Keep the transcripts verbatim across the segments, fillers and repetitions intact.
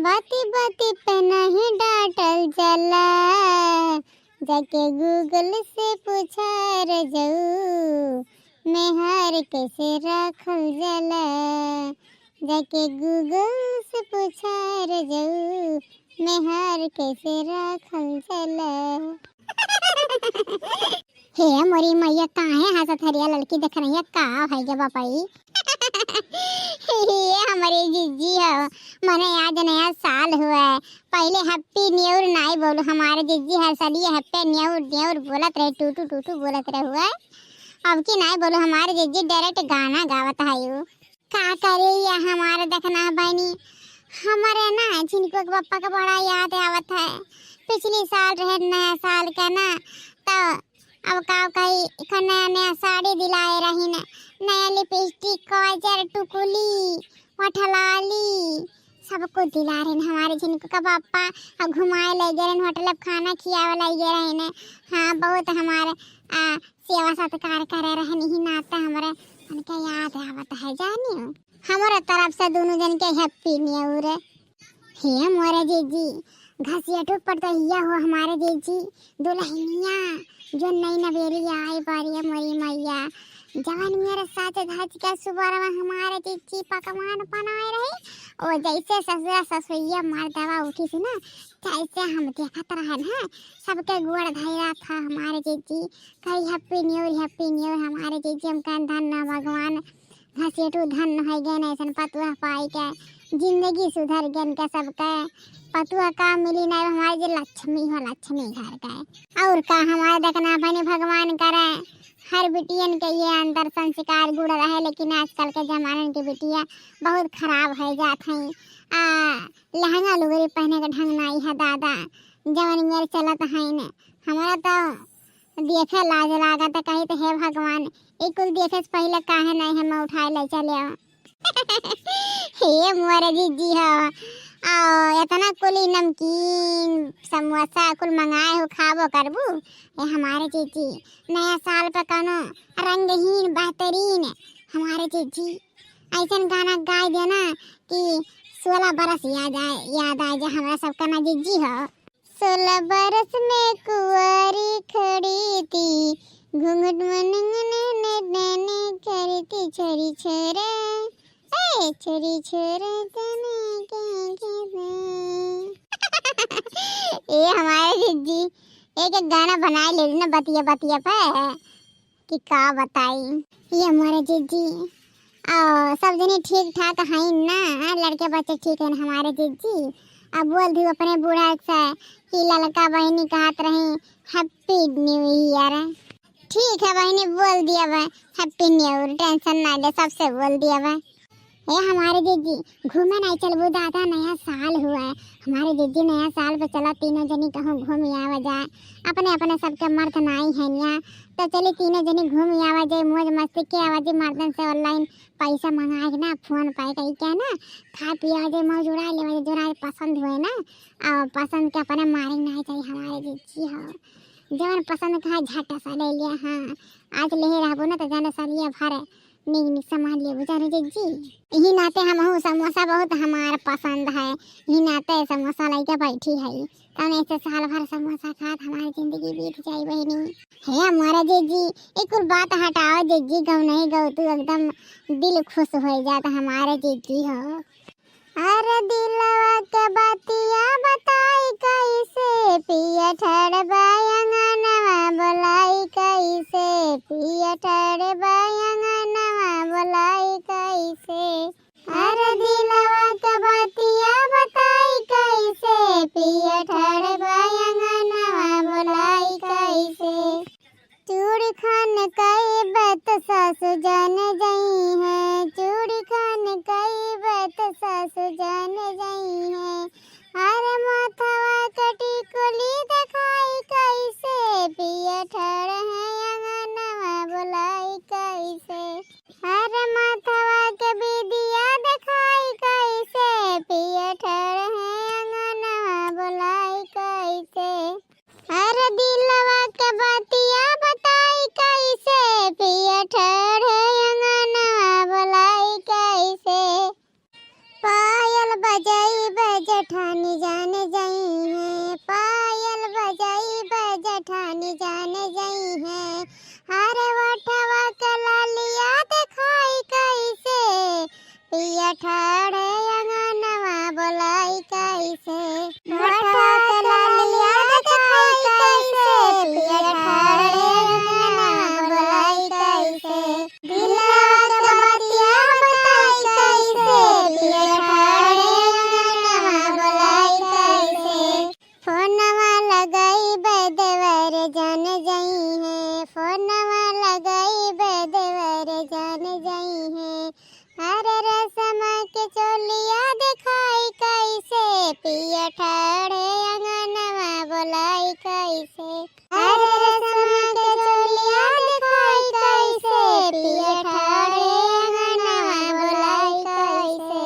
बाती बाती पे नहीं डांटल जाला, जाके Google से पूछा रजऊ, मेहर कैसे राखल जाला। जाके Google से पूछा रजऊ, मेहर कैसे राखल जाला। हे मोरी मैया, काहे हंसत हरिया ललकी देख रही है, का है गे बपई? ये हमरे जिज्जी हो, मने आज नया साल हुआ है। पहले Happy New Year नाई बोलू, हमारे जिज्जी हर साल ये Happy New Year बोलत रहे, टूटू टूटू बोलत रहे हुआ है। अब की नाई बोलू, हमारे जिज्जी direct गाना गावत है यू। का करे या हमारे देखना बहनी, हमारे ना झिनको के पप्पा का बड़ा याद आवत है। पिछली साल रहे नया साल का ना, तो अब का कही, एक नया नया साड़ी दिलाए रही न, नया लिपस्टिक, काजर, टुकुली, वठलाली, सब कुछ दिला रहे न हमारे झिनको का पप्पा। और घुमाए ले गए रहन, होटल अब खाना खियावे ले गए रहे न। हाँ, बहुत हमारे आ, सेवा सत्कार करे रहन, यही नाते हमरे उनके याद आवत है जानियो। हमरे तरफ से दोनों जन के Happy New Year। हे मोरे जीजी, घसियटू पर तो हिया हो हमारे जीजी, दुल्हनिया जो नई नवेली आई बारी है मोरी मैया, जवन मेरे साथ धज के सुबह में हमारे जीजी पकवान बनाए रही, ओ जैसे ससुरा ससुइया मर्दवा उठी से ना, जैसे हम देखत रहन है, सबके गोड़ धैरा था हमारे जीजी, कही Happy New Year, Happy New Year हमारे जीजी। हम कहन धन्य भगवान, घसेटू धन्य है गए ऐसन पतुआ पाई के, जिंदगी सुधर गए इनके सबके। पतुआ का मिली नहीं हमारे जी, लक्ष्मी हो लक्ष्मी घर के। और का हमारे देखना बहनी भगवान करे हर बिटियन के ये अंदर संस्कार गुण रहे, लेकिन आजकल के जमानन के बिटिया बहुत खराब है जात हैं। आ लहंगा लुगरी पहने के ढंग नहीं है दादा, जवन मेर चलत है न। हमारा तो देखे लाज लागत, कही तो हे भगवान, ई कुल देखे से पहिले काहे नहीं हम उठाए ले चले आओ। हे मोरे जीजी हो, आओ इतना कुली नमकीन समोसा कुल मंगाए हो, खाबो करबू? ए हमारे जीजी, नया साल पे कौनो रंगहीन बेहतरीन हमारे जीजी ऐसन गाना गाए देना कि सोलह बरस याद आए, याद आए जे हमरा सबका ना जीजी हो। सोलह बरस में कुंवारी खड़ी थी, घूंघट मन नैने करती छोरी छोरे, ए छोरी छोरे तने के के दे। ए हमारे जीजी, एक एक गाना बनाए ले ना बतिया बतिया पे। कि का बताई। ये मोरे जीजी, आ, सब जने ठीक ठाक हैं ना? लड़के बच्चे ठीक हैं हमारे जीजी? अब बोल दी अपने बूढ़ा से कि ललका बहनी कहत रही Happy New Year। ठीक है बहनी, बोल दिया बा Happy New Year, tension ना ले, सबसे बोल दिया बा। ए हमारे जीजी, घूमे नहीं चलबू दादा, नया साल हुआ है। हमारे जीजी, नया साल पे चला तीनों जनी कहूँ घूम आवा जाए। अपने अपने सबके मर्द नाई है निया, तो चली तीनों जनी घूम आवा जाए, मौज मस्ती के आवा जाए, मर्दन से online पैसा मंगाए के ना, फोन पे कही के ना, खा पी आवा जाए, मौज उड़ा लेवा जाए, जोना पसंद हुए ना, और पसंद के अपने मारे नहीं चाहिए हमारे जीजी हो। जवन पसंद का है झट सा ले लिया, हाँ, आज ले रहबो ना तो जाने सालिया भर नीक नीक सामान लेबू जानो जीजी। यही नाते हमहू समोसा बहुत हमार पसंद है, यही नाते समोसा लइके बैठी है। कौन ऐसे साल भर समोसा खात हमारी जिंदगी बीत जाई बहनी। हे हमारा जीजी, एक कुल बात हटाओ जीजी, गौ नहीं गौ तू एकदम दिल खुश हो जाता हमारे जीजी हो। अरे दिलवा के बतिया बताई कैसे, पिया ठाड़ बा अंगनवा बोलाई कैसे, पिया ठाड़ बा अंगनवा बोलाई कैसे। अरे दिलवा के बतिया बताई कैसे, पिया ठाड़ बा अंगनवा बोलाई कैसे। चूड़ी खान कई बत सासु जान जाई है, चूड़ी खान कई बत सासु जान जाई है। अरे माथवा कटी कुली देखाई कैसे, पिया ठाड़ है अंगनवा बोलाई कैसे। ठानी जान जइहैं, पायल बजाइब जेठानी जान जइहैं। अरे ओठवा के लालिया देखाई कइसे, पिया ठाड़े अंगनवा बोलाई कइसे। ओठवा के लालिया देखाई कइसे, पिया ठाड़े अंगनवा बोलाई कइसे। दिलवा के बतिया बताई कइसे, पिया ठाड़े अंगनवा बोलाई कइसे। फोनवा लगाइब देवर जान जइहैं, फोनवा लगाइब देवर जान जइहैं। अरे रेशम के चोलिया देखाई कइसे, पिया ठाड़े अंगनवा बोलाई कइसे। अरे रेशम के चोलिया देखाई कइसे, पिया ठाड़े अंगनवा बोलाई कइसे।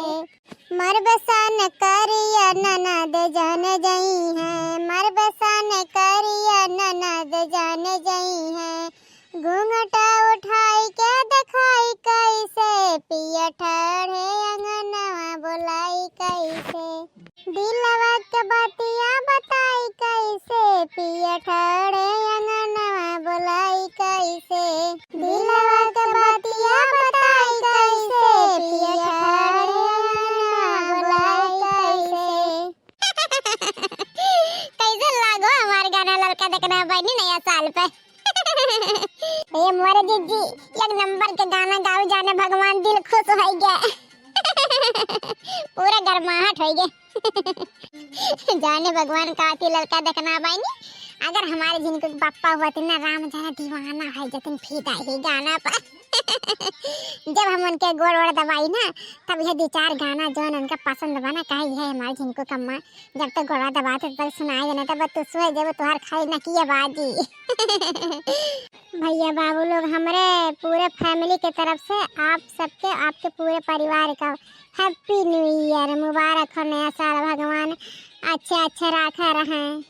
मरब सन करिया ननद जान जइहैं, मरब सन करिया ननद जान जइहैं। घूंघटा उठाई के देखाई कइसे, पिया ठाड़े अंगनवा बोलाई कइसे। दिलवा के बतिया बताई कइसे, पिया ठाड़े अंगनवा बोलाई कइसे। दिलवा के बतिया बताई कइसे, पिया ठाड़े अंगनवा बोलाई कइसे। कइसे लागो हमार गाना ललका देखना बहिनी नया साल पे? ए मोरे जीजी, एक नंबर के गाना गाओ जाने भगवान, दिल खुश होइ गया। पूरा गर्माहट होइ गया। जाने भगवान काती ललका देखना बहिनी, अगर हमारे झिनको के पप्पा होती ना, राम जाने दीवाना होइ जतिन फिदा ही गाना पर। जब हम उनके गोड़ वोड़ दबाई ना, तब ये दो चार गाना जौन उनका पसंद बा ना, कहे ये हमारे झिनको कम्मा, जब तक गोड़वा दबाते तब तक सुनाई देना, तब तू सोए जब तुहार खाई ना किए बाजी। भैया बाबू लोग, हमरे पूरे family के तरफ से आप सबके, आपके पूरे परिवार का Happy New Year, मुबारक हो नया साल, भगवान अच्छे अच्छे राखे रहें।